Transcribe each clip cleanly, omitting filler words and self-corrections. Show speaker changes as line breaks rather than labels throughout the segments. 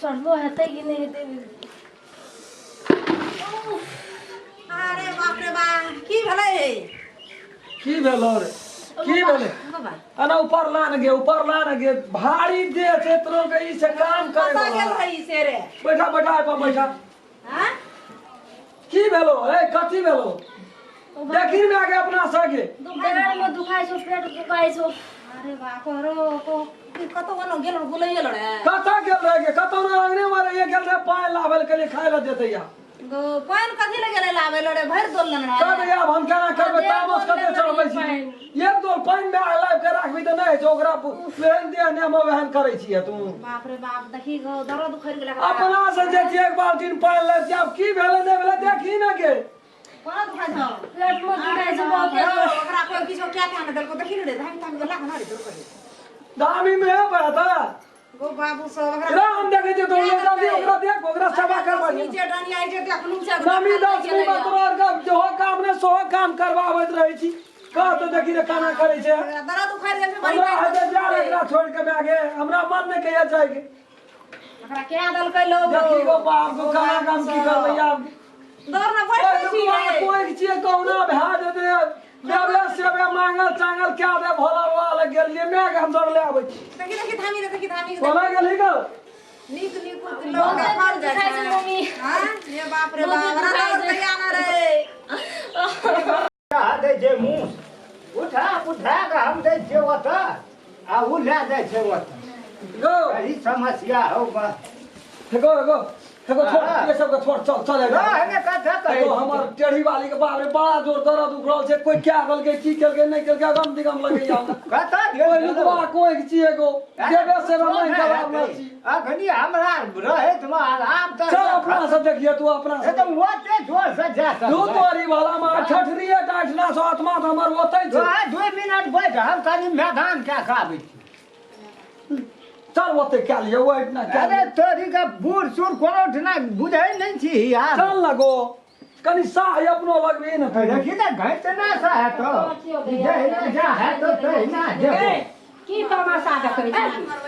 चढ़लो हेतै कि नहि हेतै।
अरे बाप रे बा, की भेलै?
की भेलो रे, की भेलै?
बाबा।
अना ऊपर ला न गे, ऊपर ला न गे। भारी देह छै तोरो के, ई से काम करे
कतऽ गेल
वाला।
रही से रे?
बैठा बैठा, एहिपर बैठा।
हाँ?
की भेलो? ए, कथी भेलो? देखी में आगे अपना सगे।
डाँड़ में दुखाइ छौ, पेट दुखाइ छौ।
अरे बा, करो को कतौ कोनो गेल बुलैए रे?
कतऽ गेल रहे गे? कतौ ना, अंगने में रहिए। गेल रहे पानि लाबै के लिए, खाय लए देते या।
गो, पानि कथी लए गेलै लाबै लए रे? भरि दोल लेने
कह
रहे।
दे आब हम केना करबै? तामस कते चढ़बै छी? एक दोल पानि में लाबि के राखबी तऽ नहि होइ छै ओकरा। एहन देह ने हम ओहन करै छियै तू।
बाप रे बाप, देखी गो, दर्द उखड़ि गेलै एकरा।
अपना से जे छियै एक बाल्टीन पानि लै छियै। आब की भेलै नहि भेलै, देखी ने गे।
कोना दुखाइ छौ?
पेट में दुखाइ छौ बहुते।
ओकरा कोइ किछो क्या क्या ने देलको। देखी ने रे, धाम धाम गेला ना रे तोर कहे।
दामी में है बहता।
गो बाबू सब, ओकरा
रे, हम देखै छियै तो जल्दी ओकरा देख, ओकरा सेवा करबा।
नीचे डनियाइ छै, देखलू छै।
नमी दसमी में तोरा आरके जेहो काम ने सोहो काम करबाबैत रहै छी। कह तऽ देखी रे, केना करै छै।
दर्द उखड़ि गेल छै बड़ी।
हमरा हेतै जा रे, एकरा छोड़ि के माय गे, हमरा मन नहि कहिया जायके।
ओकरा क्या देलकै लोग?
देखी गो बाप गो, केना काम की करबै आब?
दौड़ ने बैठ छी रे।
कोइ छियै, कहुना भए जेतै। देवे सेवे मांगल चांगल क्या दे। भोला बाबा लग गेलियै माय के, हम दौड़ले आबै छी।
देखी देखी, थामी रे, देखी थामी।
कोना गेलही गो?
नीक नीक लोग फल जाइ
दुखाइ छै मम्मी।
हां, ये बाप रे बाप, हमरा दर्द कहिया ना रे।
कहा दै छै मूस, उठा उठा कऽ हम दै छियै ओतऽ आ ओ लए जाइ छै ओतऽ।
गो।
यही समस्या हौ बस।
हे गो, हे गो, हे गो, छोड़।
हाँ।
ये सब के छोड़, चल चल।
रह ने, कथा कहै
देखो, हमर टेढ़ी वाली के बाप रे, बड़ा जोर दर्द उखड़ल छै। कोई क्या केलकै, की केलकै, नहि केलकै, अगम दिगम लगैया हमरा।
कतऽ
कोई
गेल?
लुकवा कोई छियै गो, देवे सेवा मांगि के आबि छी।
अखनी हमरा रहैत मे आराम तऽ
चल, अपना से देखिए तू, अपना से।
तऽ ओते जोर से जा
दू
सकबै।
तोरी वाला मा ठठरिए टाठना सो आत्मा तऽ हमर ओतै छै।
तो 2 मिनट बैठ, हम कनि मैदान कए कऽ आबै छी।
चल, ओतै कए लिअ, ओहि ना कए
अरे
लिअ।
तोरी के बूढ़ सूढ़ कोनो ठिना बुझै नहि छी यार।
चल न गो, कनि साह अपनो लगबी ने तू।
देखी तऽ घैत ना सा हेतो, जहिना जा हेतो तहिना जेबो।
की तमाशा देखै छी?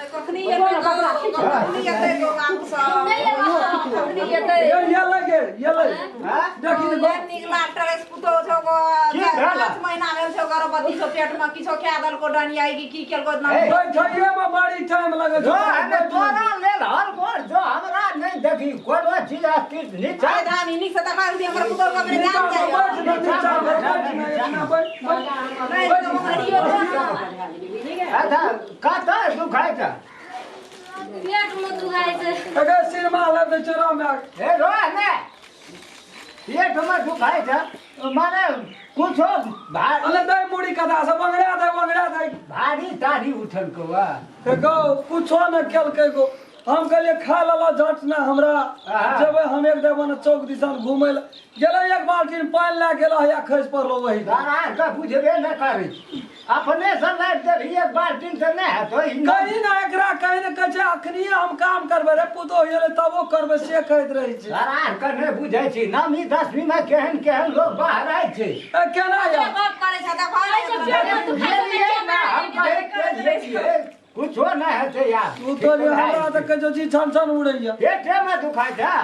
कखनी एतै गो, कखनी एतै गो बाबू सब?
नहि एलौ।
कखनी एतै?
ये ये लगे ये लगे।
हाँ?
देखी ने गो।
ये नीक लागल पुतोह छौ गो।
की भेल?
5 महीना भेल छौ, गर्भवती छौ, पेट में किछो खा देलको डनियाई की की केलको ना।
ए।
बैठैये में बड़ी टाइम लगै
जो
छै।
हमे तोरा लेल हर गोर जो, हमरा नहि देखी कोनो चीज अस्थिर नीचा।
आइ धामी नीक से देखा दे हमर पुतोह के, अपने
नीचा
जान
में
जाइए।
बैठ न, नीचा में बैठ न, एना बैठ बैठ।
नहि तऽ हमरियो।
अच्छा, कतऽ दुखाइ छ?
पेट में दुखाइ छै।
अगर सिरमा लग दै छै राम।
हे, रो ने, पेटमे दुखाइ छ माने कुछो
अले दै मुड़ी कथा से बंगड़ा दे, बंगड़ा दे।
भारी तारी उठल कौआ।
हे गो, कुछो न केलकै गो। हम कहलियै खा लेला झट ना हमरा। जेबै हम एक देबो ने चौक दिसन घूमै लए। गेलै, एक बाल्टीन पानि लए गेल या खसि पड़लो वही।
तोरा के बुझबे नहि करै छी, अपने से लाबि देबही एक बाल्टीन से नहि हेतौ ई।
कही ना एकरा, कही ने। कहै छै अखनिये हम काम करबै रे, पुतोह एलै तबो करबै, से कहैत रहै छै।
तोरा के नहि बुझै छी, नवमी दसमी मे केहन केहन लोग बाहर आइ छै।
ए, केना या?
गप करै छै देखो।
पेट में दुखाइ छै।
गेलियै ने, हम कहैत गेलियै, कुछो नहि हेतै यार।
तू तो जे हमरा तऽ कहै छौ छी छन छन उड़ैया।
पेटे मे दुखाइ छै।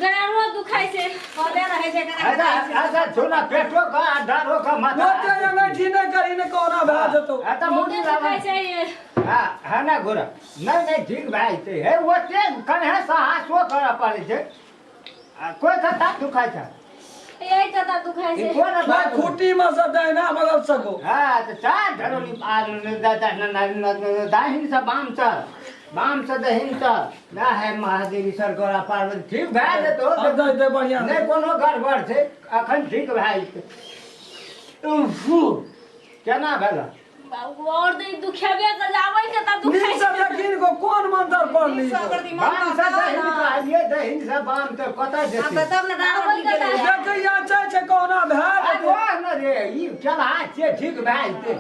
डाँड़ो दुखाइ छै।
कहले रहै छै केना।
अच्छा अच्छा, छोड़ा, पेटो का आ डारो का माथा।
ओते अंगैठी नहि करी ने, कोना भए जेतौ।
आ तऽ मुड़ी
बहुते
लाबै।
दुखाइ छै ये।
हाँ हाँ ना गोरा, नहीं नहीं, ठीक भए जेतै। हे, ओते कन्हे साहसो करऽ पड़ै छै। आ कोइ कथा दुखाइ छै?
यही कता दुखाइ
ई
छै।
कोन
नहि
बात?
खूटी में से दाहिना बगल से गो।
हाँ तऽ चार धरोली दाहिन से बाम से, बाम से दहिन से ना है। महादेव, ईश्वर, गौरा, पार्वती, ठीक भए जेतौ।
आब दे दे बढ़िया।
नहि कोनो गड़बड़ छै, अखन ठीक भए जेतै। उफ, केना भेल?
बाबू और दे दुखेबे कर जाबै के त दुखाइ
नीक से देखिन गो कोन मंत्र पढ़ली
नीक से
बाम से दहिन कहलिए दहिन से बाम तऽ कतऽ जेतै
तब ने डाँड़ हड्डी गेलै
देखै यहाँ छै छै कहुना भए
आ
जेतै
वाह न रे ई चला छै ठीक भए जेतै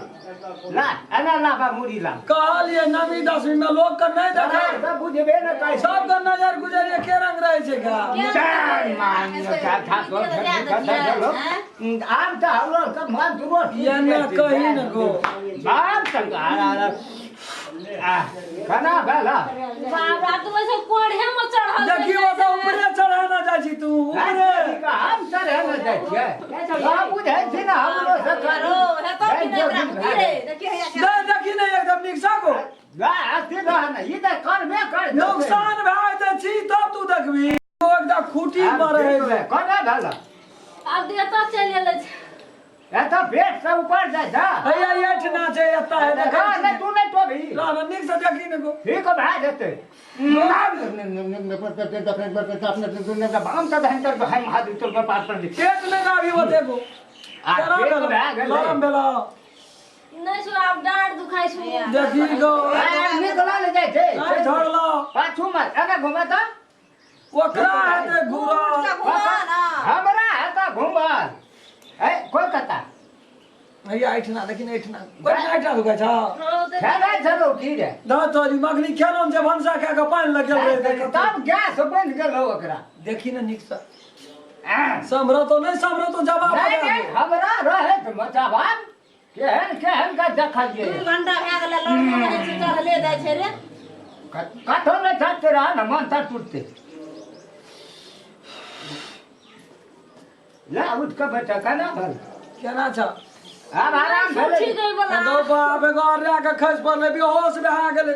ला एना लाबा मुड़ी ला
कहलिए नवी दसवीं में लोग के नहीं
तोरा
देखे
तऽ बुझबे न करै
सबके नजर गुजर एके रंग रहे छै का
आब तऽ हमरो सब मन दुरो
ये ना कही न गो।
बाप संग खाना भेल
बाप रात में से कोढ़े में चढ़ल
देखी वो तो ऊपरे चढ़ाना जाइ छी तू ऊपरे
हम चढ़े न जाइ छियै हम बुझै छी ने हमरो सब
रो हेतौ कि नहि ओकरा बुद्धि रे देखिए हैया
नहीं देखी नहीं एकदम नीक सा गो
अथी रह ने ई तऽ करबे कर
नुकसान भए जाइ छी तब तू देखबी ओ एकटा खूटी पर रहे छै
कोना भेल
आब देता चलि एलै छै
एतऽ पेट से ऊपर जाइ छ
हैया एठना छै एता है देखै
नहि
छी।
तू नहि टोबही
ला ना नीक से देखी ने गो
ठीक भए जेतै
पेट में ना भी होते गो
आ,
केना
पेट
भेलौ?
भए गेलै।
नरम भेलौ
नहि सो आब डाँड़ दुखाइ छै
देखी गो
निकलल जाइ छै
नहीं झड़लो
पाछू मे एना घुमे तऽ
ओकरा हेतै घूरा
घुमा ना
हमरा हेतऽ घुमल ए कोई कता
हैया एठना देखी एठना कोई एठना दुखाइ छ
हँ तऽ
खेलै छलौ की रे
ना तोरी मगनी खेलौं जे भनसा खा के पानि लग गेल रहै
तब गैस बनि गेलौ ओकरा
देखी ने नीक से
आँ।
समरतो नहीं समरतो जवाब
नहि
बता
नहि
दे।
हमरा रहै तऽ जवाब केहन केहन के देखलियै
2 घंटा भए गेलै लड़ने रहै छै चढ़ले जाइ छै रे
कथो नहि छटते रह ने मन तर टूटते ला उठ कऽ बैठ केना भेल
केना छ
आब आराम भेलै
ठीक है बोला
दो बाप एगो अरिया के खसि पड़लै बेहोश भए गेलै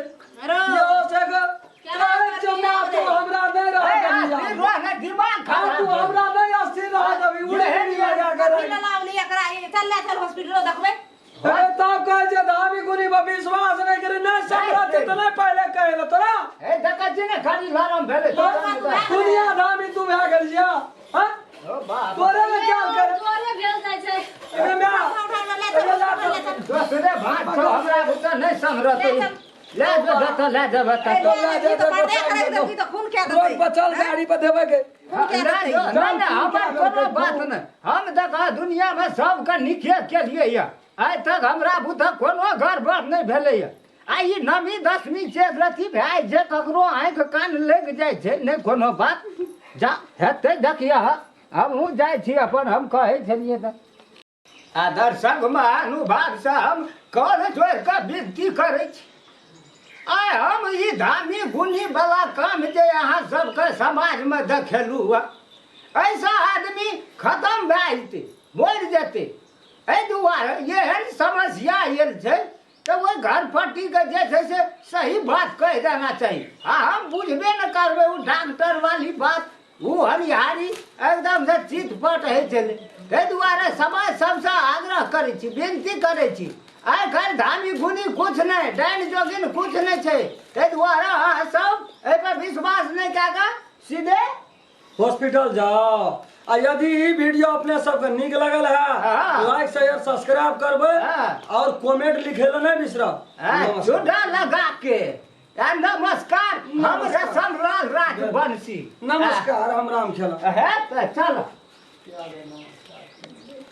रो
बेहोश हे गो
केना
कहै छियौ माँ तू हमरा नहि रहऽ
ए,
देबही
अस्थिर
आब।
रह ने दिमाग
आ तू
खराब भेल।
हमरा नहि अस्थिर रहऽ देबही उड़े उड़ी लगा के
कथी
रख।
लए लावली एकरा ई चल ले चल हॉस्पिटलो देखबै
अरे तब कहै छै धामी गुनी पर विश्वास नहि करे नहि समरते तऽ नहि पहिले कहै लए तोरा
ए देखै छी ने खाली लरम भेलै
दुनिया धामी तू भए गेल छिया हँ
ओ बाप
तोरे ने क्या करे
जोरे भेल जाइ छै
एमे माय
उठा उठा ले चल हॉस्पिटल ले चल
दोसरे भात छौ हमरा बुते नहि सम्हरतौ
ले चल।
ले जो जतऽ ले जेबह
ए,
ततऽ
ले ले, ई तऽ पर्दे करे देबही तऽ खून खा
रोड
देतै
पर चल गाड़ी पर देबै के
खून खा
ले
देतै
जो, नहि नहि हमर कोनो बात नहि हम देखा दुनियामे सबके नीके केलियै यऽ आइ तक हमरा बुते कोनो गड़बड़ नहि भेलैए आ ई नवमी दसमी छै रति भए जाइ छै ककरो आँखि कान लागि जाइ छै नहि कोनो बात जा हेतै देखियह हमहूँ जाइ छी अपन हम कहै छलियै तऽ आ दर्शकमे अनुभागसँ हम कर जोड़ि कऽ विनती करै छी आइ हम ई धामी गुनीवला काम जे अहाँ सबके समाजमे देखेलहुँ हँ एहिसँ आदमी खतम भए जेतै मरि जेतै एहि दुआरे एहन समस्या आयल छै तऽ ओहि घर पट्टीके जे छै से सही बात कहि देना चाही आ हम बुझबे ने करबै ओ डॉक्टर वाली बात ओ हरिहारी एकदम से चितपट होइ छलै ताहि दुआरे समाज सबसँ आग्रह करै छी विनती करै छी आइ काल्हि धामी गुनी किछु नहि डाइन जोगिन किछु नहि छै ताहि दुआरे अहाँ सब एहिपर विश्वास नहि कए कऽ सीधे
हॉस्पिटल जाओ आ यदि ई वीडियो अपने सबके नीक लगल है
हाँ।
लाइक शेयर सब्सक्राइब करबै
हाँ।
और कमेंट लिखे ला नहीं बिसरब
हाँ,
नमस्कार।
चूड़ा लगा के आ, नमस्कार हम रसम लाल राजवंशी
नमस्कार हम राम खेला
है तऽ चल
प्यारे